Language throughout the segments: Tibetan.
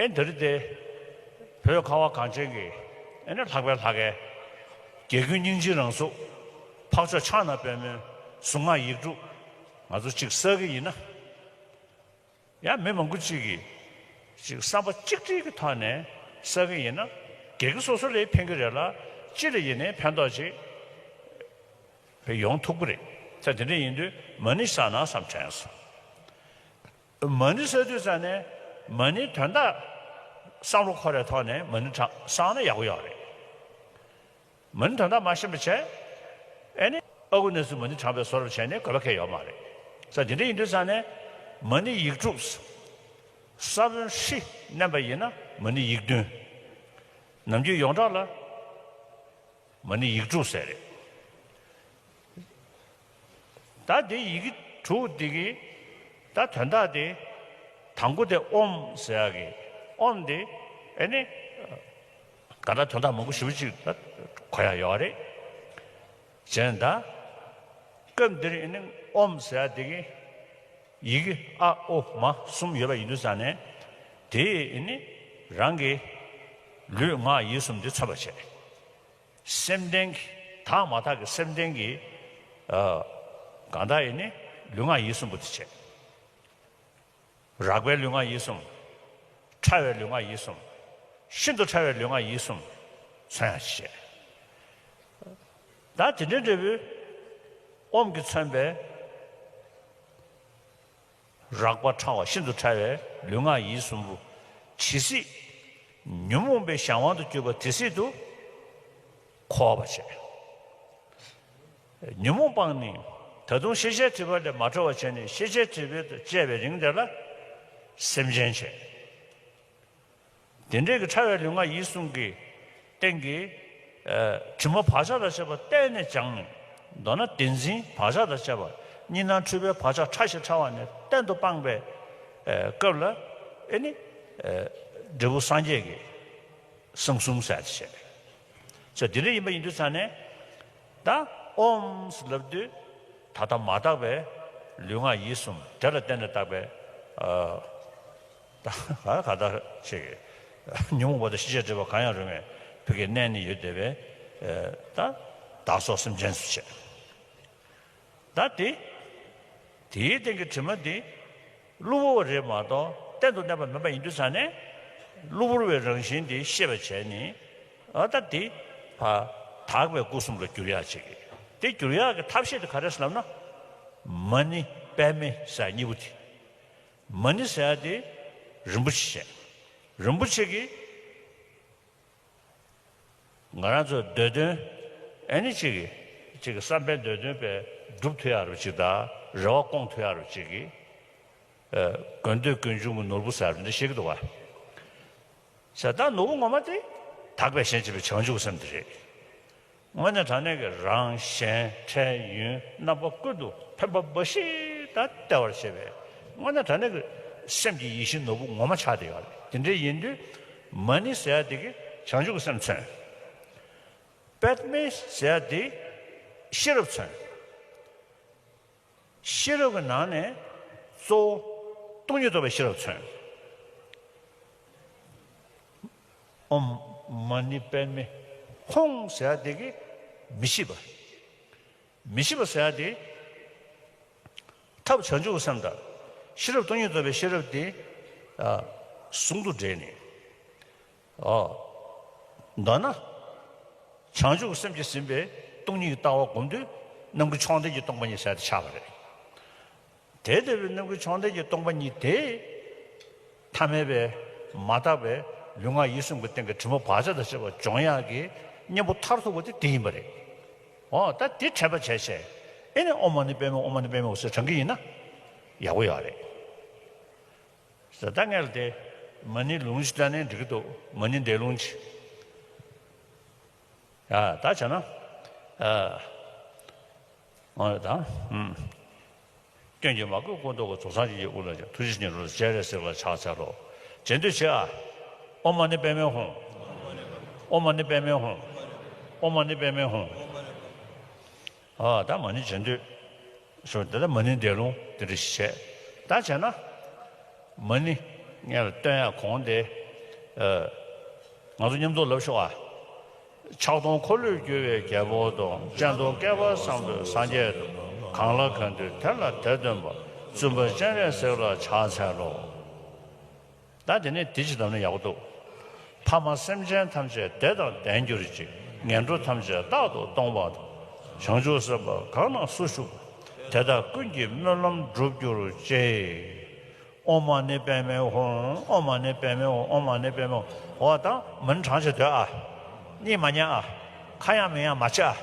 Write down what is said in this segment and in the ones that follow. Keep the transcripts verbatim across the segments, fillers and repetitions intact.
ཨེ་འདི་རེད་དེ། བོད་ཁ་བ་གངས་ཅན་གྱི་ཨེ་ནི་ལྷག་པའི་ལྷ་སྐལ། རྒྱལ་ཀུན་སྙིང་རྗེའི་རང་གཟུགས། འཕགས་མཆོག་ཕྱག་ན་པདྨོའི་གཟུངས་སྔགས་ཡིག་དྲུག་ང་ཚོ་གཅིག་བསགས་ཀྱི་ཡིན་ན། ཡང་མི་མང་པོ་གཅིག་གིས་གཅིག་བསམ་པ་གཅིག་སྒྲིལ་གྱི་ཐོག་ནས་བསགས་ཀྱི་ཡིན་ན། སྒེར་གྱི་སོ་སོ་ལ་ཕན་གྱི་རེད་ལ། སྤྱི་ལ་ཡིན་ནའི་ཕན་ཐོགས་ཅིག་ཡོང་ཐུབ་ཀྱི་རེད། ས་དེ་འདྲ་ཡིན་དུས་མ་ཎི་བསགས་ན་བསམ་དྲན་སོང་། མ་ཎི་ཟེར་དུས་ཙང་ནས་མ་ཎིའི་དོན་དག་བསམ་བློ་འཁོར་བའི་ཐོག་ནས་མ་ཎི་བགྲང་བསགས་ན་ཡག་པོ་ཡོད་རེད། མ་ཎི་དོན་དག་མ་ཤེས་པ་བྱས། ཨེ་ནི་ཨ་ཁུ་ནས་སུ་མ་ཎི་བགྲང་པའི་བཟོ་འདྲ་བྱས་ནས་དགོས་པ་གང་ཡང་ཡོད་མ་རེད། ས་དེ་འདྲ་ཡིན་དུས་ཙང་ནས་མ་ཎི་ཡིག་དྲུག་ས་བོན་ཧྲཱིཿ་མནན་པ་ཡིན་ན་མ་ཎི་ཡིག་བདུན། ནམ་རྒྱུན་ཡོངས་གྲགས་ལ། མ་ཎི་ཡིག་དྲུག་ཟེར་རེད། ད་དེ་ཡི་གེ་དྲུག་འདི་གི་ད་དོན་དག་དེ། དང་པོ་དེ་ཨོཾ་ཟེར་ཡག་གི། ཨོཾ་དེ་ཨེ་ནི་ག་ད་དོན་དག་མང་པོ་ཞེ་པོ་ཅིག་ད་གོ་ཡག་ཡོད་རེད། བྱས་ན་ད་སྐབས་འདིར་ཨེ་ནི་ཨོཾ་ཟེར་ཡག་དེ་གི་ཡི་གེ་ཨ་ཨོ་མ་གསུམ་ཡོད་པ་ཡིན་དུས་ཙང་ནས། དེ་ཨེ་ནི་རང་གི་ལུས་ངག་ཡིད་གསུམ་དེ་མཚོན་པར་བྱས། སེམས་ལྡན་གྱི་དག་མ་དག་གི་སེམས་ལྡན་གྱི། ཨ། གང་དག་ཡིན་ནི་ལུས་ངག་ཡིད་གསུམ་པོ་དེ་བྱས། རགས་པའི་ལུས་ངག་ཡིད་གསུམ། ཕྲ་བའི་ལུས་ངག་ཡིད་གསུམ། ཤིན་ཏུ་ཕྲ་བའི་ལུས་ངག་ཡིད་གསུམ་མཚོན་ཡག་བྱས། ད་དེ་འདྲའི་འབྲས་བུ་ཨོཾ་གྱིས་མཚོན་པའི། རགས་པ་ཕྲ་བ་ཤིན་ཏུ་ཕྲ་བའི་ལུས་ངག་ཡིད་གསུམ་པོ་ཇི་སྲིད་ཉོན་མོངས་པའི་གཞན་དབང་དུ་གྱུར་པ་དེ་སྲིད་དུ་འཁོར་བར་བྱེད། ཉོན་མོངས་སྤངས་ནས་ད་དུང་ཤེས་བྱའི་སྒྲིབ་པ་ལས་མ་གྲོལ་བར་བྱས་ནས་ཤེས་བྱའི་སྒྲིབ་པས་བཅད་པའི་རིང་དེ་ལ་སེམས་ཅན་བྱེད། དེ་འདྲའི་གི་ཕྲ་བའི་ལུས་ངག་ཡིད་གསུམ་གྱི་སྟེང་གི། ཨ། དྲི་མ་བག་ཆགས་དང་བཅས་པ་གཏན་ནས་སྦྱངས་ནས། མདོར་ན་བདེན་འཛིན་བག་ཆགས་དང་བཅས་པ། གཉིས་སྣང་འཁྲུལ་པའི་བག་ཆགས་ཕྲ་ཞིང་ཕྲ་བ་ནས་གཏན་དུ་སྤངས་པའི། ཨ། སྐབས་ལ་ཨེ་ནི། ཨ། འབྲས་བུ་སངས་རྒྱས་ཀྱི་གསང་གསུམ་ཟེར་ཡག་དེ་བྱས། ས་དེ་འདྲ་ཡིན་པ་ཡིན་དུས་ཙང་ནས། ད་ཨོཾ་ཟེར་ལབ་དུས་ད་ལྟ་མ་དག་པའི་ལུས་ངག་ཡིད་གསུམ་དེ་ལ་བརྟེན་ནས་བཏགས་པའི། ཨ། ད་ག་ག་ད་ཅིག་ཉོན་མོངས་པ་དང་ཤེས་བྱའི་སྒྲིབ་པ་གང་ཡང་རུང་བའི་བུ་གའི་གནས་ནི་ཡོད་བསྡད་པའི། ཨ། ད་བདག་སོགས་སེམས་ཅན་སུ་བྱེད། ད་དེ་དེའི་སྟེང་གི་དྲི་མ་དེ་གློ་བུར་བ་རེད་མ་གཏོགས་གཏན་དུ་གནས་པ་མིན་པ་ཡིན་དུས་ཙང་ནས། གློ་བུར་བའི་རང་བཞིན་དེ་ཤེས་པར་བྱས་ནས། ཨ། ད་དེ་ཕར་དག་པའི་སྐུ་གསུམ་ལ་བསྒྱུར་ཡག་ཅིག་གི། དེ་བསྒྱུར་ཡག་གི་ཐབས་ཤེས་དེ་ག་རེ་ཟེར་ལབ་ན། མ་ཎི་པདྨེ་ཟེར་གཉིས་པོ་དེ། མ་ཎི་ཟེར་ཡག་དེ་རིན་པོ་ཆེ་བྱས། རིན་པོ་ཆེ་གི། ང་རང་ཚོ་འདོད་དོན་ཨེ་ནི་གཅིག་གི་གཅིག་གི་བསམ་པའི་འདོད་དོན་དཔེ་སྒྲུབ་ཐུབ་ཡག་རུ་གཅིག་དང་། རེ་བ་སྐོང་ཐུབ་ཡག་རུ་གཅིག་གི། ཨ། དགོས་འདོད་ཀུན་འབྱུང་གི་ནོར་བུ་ཟེར་འདི་བཤད་ཀྱི་འདུག་བ། ཟེར་ད་ནོར་བུ་ངོ་མ་དེ་དག་པའི་གཞན་གཅེས་པའི་བྱང་ཆུབ་སེམས་དེ་རེད། དངོས་གནས་དྲང་གནས་ཀྱི་རང་གཞན་འཕྲལ་ཡུན་རྣམ་པ་ཀུན་ཏུ་ཕན་པ་འབའ་ཞིག་ད་སྟེར་བར་བྱེད་པའི་དངོས་གནས་དྲང་གནས་ཀྱི་སེམས་ཀྱི་ཡིད་བཞིན་ནོར་བུ་ངོ་མ་ཆགས་བསྡད་ཡོད་རེད། དེ་འདྲ་ཡིན་དུས་མ་ཎི་ཟེར་ཡག་དེ་གིས་བྱང་ཆུབ་ཀྱི་སེམས་མཚོན། པདྨེ་ཟེར་ཡག་དེ་ཤེས་རབ་མཚོན། ཤེས་རབ་ཀྱི་ནང་ནས་གཙོ་བོ་སྟོང་ཉིད་རྟོགས་པའི་ཤེས་རབ་མཚོན། ཨོཾ་མ་ཎི་པདྨེ་ཧཱུྃ་ཟེར་ཡག་དེ་གིས་མི་ཤེས་པ། མི་ཤེས་པ་ཟེར་ཡག་དེ་ཐབས་བྱང་ཆུབ་ཀྱི་སེམས་དང་ཤེས་རབ་སྟོང་ཉིད་རྟོགས་པའི་ཤེས་རབ་དེ། ཨ། ཟུང་དུ་འབྲེལ་ནས། ཨོ། མདོར་ན། བྱང་ཆུབ་ཀྱི་སེམས་ཀྱིས་ཟིན་པའི་སྟོང་ཉིད་ཀྱི་ལྟ་བ་བསྒོམ་དུས་རྣམ་ཀུན་མཆོག་ལྡན་གྱི་སྟོང་པ་ཉིད་ཟེར་དེ་ཆགས་པ་རེད། དེ་ལྟ་བུའི་རྣམ་ཀུན་མཆོག་ལྡན་གྱི་སྟོང་པ་ཉིད་དེ། ཐ་མལ་པའི་མ་དག་པའི་ལུས་ངག་ཡིད་གསུམ་གྱི་སྟེང་གི་དྲི་མ་བག་ཆགས་དང་བཅས་པ་སྦྱོང་ཡག་གི་གཉེན་པོ་མཐར་ཐུག་པ་དེ་དེ་ཡིན་པ་རེད། ཨོ། ད་དེ་དྲན་པ་བྱས་བྱས། ཨེ་ནི་ཨོཾ་མ་ཎི་པདྨེ་ཧཱུྃ། ཨོཾ་མ་ཎི་པདྨེ་ཧཱུྃ་ཟེར་བགྲང་གི་ཡིན་ན་ཡག་པོ་ཡོད་རེད། ཟེར་ད་ངས་ལ་དེ་མ་ཎི་ལུང་ཞིག་བཏང་ན་འགྲིག་གི་འདུག་མ་ཎི་འདས་ལུང་ཅིག་ཡ། ད་བྱས་ན། ཨ། ཨོ་ད། ཨུམ། སྐྱོན་གྱིས་མ་གོས་སྐུ་མདོག་དཀར། རྫོགས་སངས་རྒྱས་ཀྱི་དབུ་ལ་བྱོན། ཐུགས་རྗེ་ཆེན་ཉིད་རོལ་པའི་སྤྱན་རས་གཟིགས་ལ་ཕྱག་འཚལ་ལོ། རྗེས་ཟློས་བྱེད་ཨ། ཨོཾ་མ་ཎི་པདྨེ་ཧཱུྃ། ཨོཾ་མ་ཎི་པདྨེ་ཧཱུྃ། ཨོཾ་མ་ཎི་པདྨེ་ཧཱུྃ། ཨ། ད་མ་ཎི་རྗེས་ཟློས། ཞོ་དེ་ལྟར་མ་ཎི་འདས་ལུང་དེ་འདྲ་ཞིག་བྱས། ད་བྱས་ན། མ་ཎི་ངས་ལ་བཏོན་ཡག་གོང་དེ། ཨ། ང་ཚོ་མཉམ་དུ་ལབ་ཤོག་ཨ། ཕྱག་སྟོང་འཁོར་ལོས་སྒྱུར་བའི་རྒྱལ་པོ་དང་། སྤྱན་སྟོང་བསྐལ་པ་བཟང་པོའི་སངས་རྒྱས་དང་། གང་ལ་གང་འདུལ་དེ་ལ་དེར་སྟོན་པ། བཙུན་པ་སྤྱན་རས་གཟིགས་ལ་ཕྱག་འཚལ་ལོ། ད་དེ་ནས་དེ་ཅི་ལབ་ན་ཡག་པོ་འདུག་ཕ་མ་སེམས་ཅན་ཐམས་ཅད་བདེ་དང་ལྡན་གྱུར་ཅིག་ངན་འགྲོ་ཐམས་ཅད་རྟག་ཏུ་སྟོང་པ་དང་། བྱང་ཆུབ་སེམས་དཔའ་གང་ན་སུ་བཞུགས། དེ་དག་ཀུན་གྱི་སྨོན་ལམ་འགྲུབ་གྱུར་ཅིག་ཨོཾ་མ་ཎི་པདྨེ་ཧཱུྃ། ཨོཾ་མ་ཎི་པདྨེ་ཧཱུྃ། ཨོཾ་མ་ཎི་པདྨེ་ཧཱུྃ། འོ་ད་མུན་གྲངས་བྱེད་སྡོད་ཨ། གཉིད་མ་ཉལ་ཨ། ཁ་ཡང་མིག་ཡང་མ་ཕྱེ་ཨ།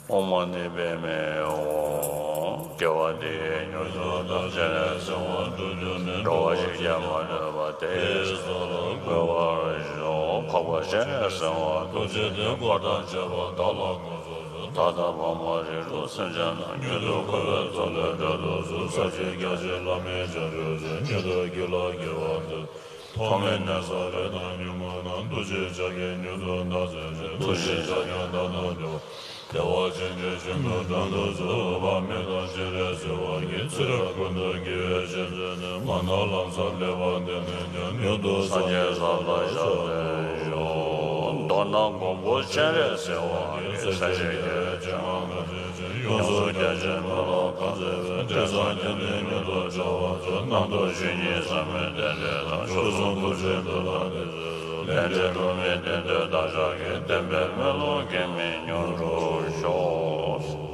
ཨོཾ་མ་ཎི་པདྨེ་ཧཱུྃ། དགེ་བ་འདི་ཡིས་མྱུར་དུ་བདག་སྤྱན་རས་གཟིགས་དབང་དུ་གྱུར་ནས། འགྲོ་བ་ཞིག་ཀྱང་མ་ལུས་པ། དེ་ཡི་ས་ལ་འགོད་པར་ཤོག་འཕགས་པ་སྤྱན་རས་གཟིགས་དབང་ཐུགས་རྗེ་དེ་འཁོར་དང་བཅས་པ་དག་ལ་ངོ་སོ་སོ། ད་ལྟ་བར་མ་རིགས་དྲུག་སེམས་ཅན་རྣམས། མྱུར་དུ་འཁོར་བའི་མཚོ་ལས་སྒྲོལ་དུ་གསོལ། ས་བཅུའི་རྒྱ་ཆེ་ལྷ་མིའི་བྱང་ཆུབ་སེམས། མྱུར་དུ་སྐྱེ་ལ་སྐྱེ་བ་འདིར། ཐོག་མེད་ནས་བསགས་པའི་ནམ་མཁའི་མུན་ནམ། ཐུགས་རྗེའི་ཕྱག་གིས་མྱུར་དུ་འདག་མཛད་ཅིང་། ཐུགས་རྗེའི་ཕྱག་རྒྱ་བདག་ལ་འདུད། བདེ་བ་ཅན་གྱི་སྤྱོད་པ་དོན་དུ་གཟིགས། དཔག་མེད་དང་སྤྱན་རས་གཟིགས་དབང་གིས། ཚེ་རབས་ཀུན་ཏུ་དགེ་བའི་བྱང་ཆུབ་ནི། མ་ནོར་ལམ་ཟབ་ལེགས་པ་འདི་ནས་ཀྱང་། མྱུར་དུ་སངས་རྒྱས་ས་ལ་ཕྱག་འཚལ་ལོ། མདོར་ན་མགོན་པོ་སྤྱན་རས་གཟིགས་དབང་གིས། སེམས་ཅན་དགེ་བའི་ཕྱིར་མ་ལུས་ཡོངས་སུ་རྒྱ་ཆེར་སྨོན་ལམ་གང་མཛད་པའི། འབྲས་བུ་དེ་ནི་མྱུར་དུ་འབྱུང་བར་ཤོག་རྣམ་རྟོག་ཆོས་ཉིད་ཟབ་མོའི་རྟེན་འབྲེལ་དང་། མཆོག་གསུམ་ཐུགས་རྗེའི་མཐུ་དང་ནི་ཟེར་སོ། ལས་འབྲས་དྲུག་མའི་བདེན་དོན་བདག་ཅག་གི། བདེན་པའི་སྨོན་ལམ་གེགས་མེད་མྱུར་འགྲུབ་ཤོག